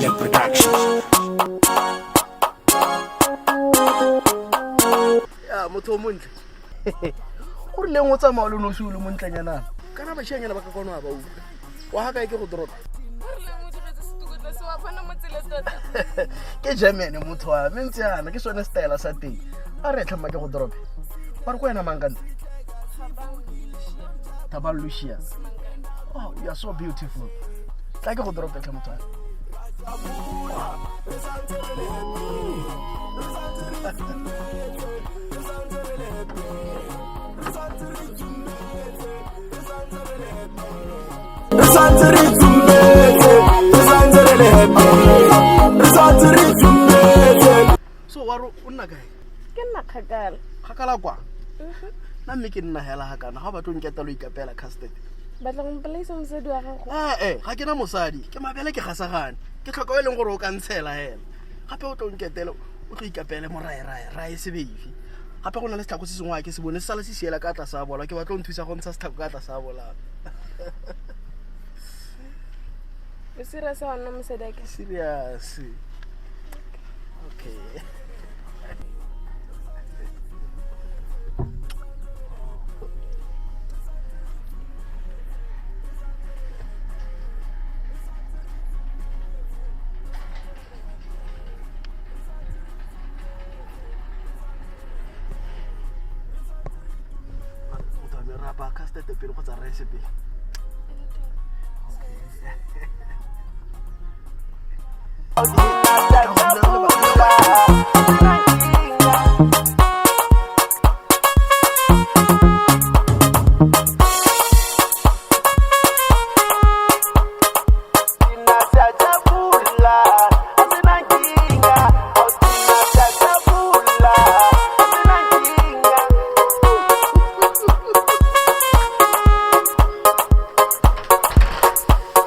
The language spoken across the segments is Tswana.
Black Production. Ya motho o montle o rileng o tsamaya o le nosi o le montlenyanana kana bašianyana ba ka kwano a ba utlwa wa ga kae ke go toropa ke germany motho wa me ntse yana ke sone style sa teng a re tlhama ke go torope ba re ko wena mang kante Thabang Lucia. Oh, you are so beautiful. Tla ke go torope tlhe motho wa me. So wa re o nna kae? Ke nna kgakala. Kgakala kwa? Nna mme ke nna hela ga kana ga o batlo nketela o ikapela custard. Batla go mpolaisa mosadi wa gago? Ee, ga ke na mosadi, ke mabele ke gasagane. Ke tlhoka o e leng gore o ka ntshela hela. Gape o tlo nketela o tlo ikapele moraerae, rae sebeifi. Gape go na le setlhako se sengwe a ke se bone se sala se siela ka tlase a bola, ke batla o nthusa go ntsha setlhako ka tlase a bola. O serious wa nna mosadi a ke? Serious. Okay. Rapa custard pele kgotsa rice pele?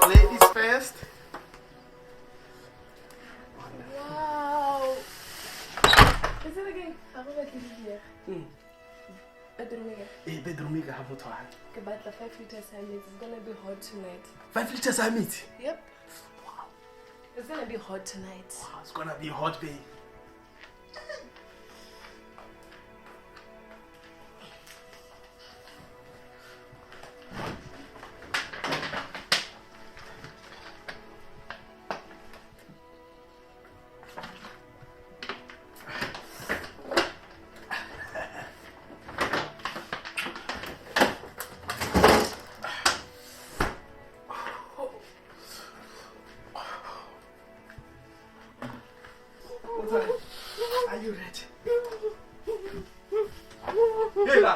Ladies first. Wow. Is it again? Ga go batle di diega. Bedroom e kae? Ee, bedroom e ka ga motho wa me. Ke batla 5 liters ya metsi. It's gonna be hot tonight. 5 liters ya metsi? Yep. It's gonna be hot tonight. Wow, it's gonna be hot, babe. Are you ready? Yela.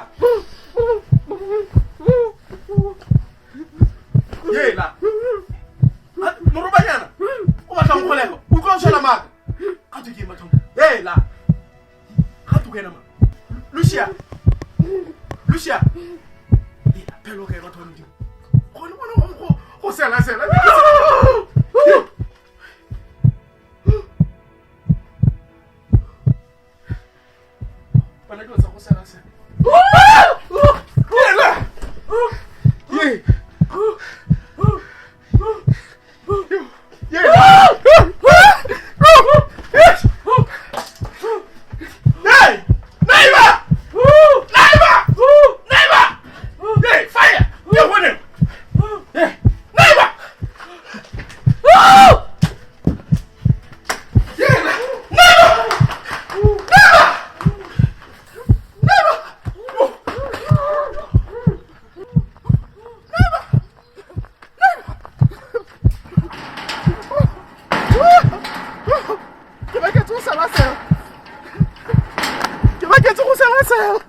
Yela. Morobanyana. O batla nkgolego. O utlwa o tshwela maaka. Ga twe ke eng bathong? Yela. Ga twe ke ena mang? Lucia. Lucia. Yela, phela o kae batho ba Modimo? Gone bona go sela sela. Bana dilo tsa go sela sela. Yela. Ye. Yela. Hey! Neighbor! Neighbor! Neighbor! Hey, fire! You want him? Hey, neighbor! Yeah, neighbor! Neighbor! Neighbor! Ke baketse go sela sela. Ke baketse go sela sela.